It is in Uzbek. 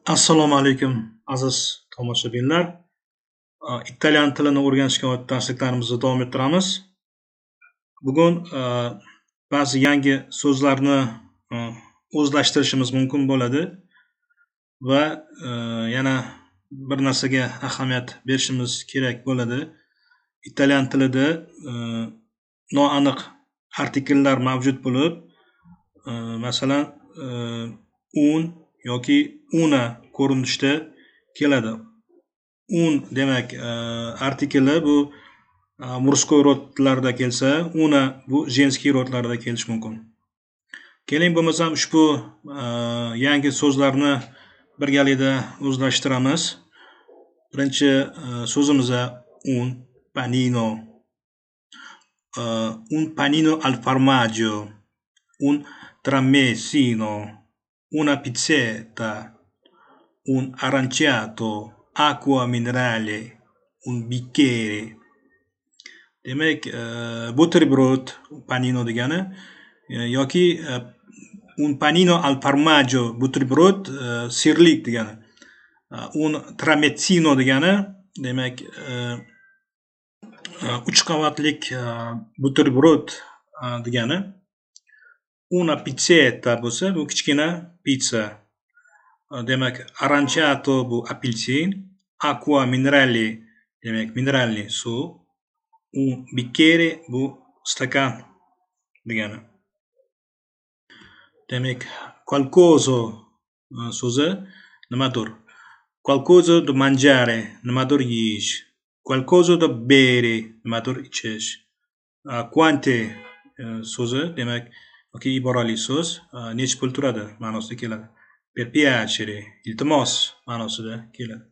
Assalomu alaykum, aziz tomoshabinlar. Italyan tilini o'rganishga oid darsliklarimizni davom ettiramiz. Bugun ba'zi yangi so'zlarni o'zlashtirishimiz mumkin bo'ladi va yana bir narsaga ahamiyat berishimiz kerak bo'ladi. Italyan tilida noaniq artikllar mavjud bo'lib, masalan, un yoki una ko'rinishda keladi. Un demak artikli bu мужской род larda kelsa, una bu женский род larda kelishi mumkin. Keling, bo'lmasam ushbu yangi so'zlarni birgalikda o'zlashtiramiz. Birinchi so'zimiz un panino. Un panino al formaggio, un tramezzino, una pizzetta, un aranciato, acqua minerale, un bicchiere. Demak, buterbrod panino degani yoki un panino al formaggio buterbrod sirlik degani. Un tramezzino degani, demak, uch qavatlik buterbrod degani. Una pizzetta bo'lsa, bu kichkina pitsa. Demak, aranciato bu apelsin, acqua minerale demak mineralli suv, un bicchiere bu stakan degani. Demak, qualcosa so'zi nimadir. Qualcosa da mangiare nimadir yeyish. Qualcosa da bere nimadir ichish. Quante so'zi demak yoki iborali so'z necha pul turadi ma'nosida keladi. Per piacere iltimos ma'nosida keladi.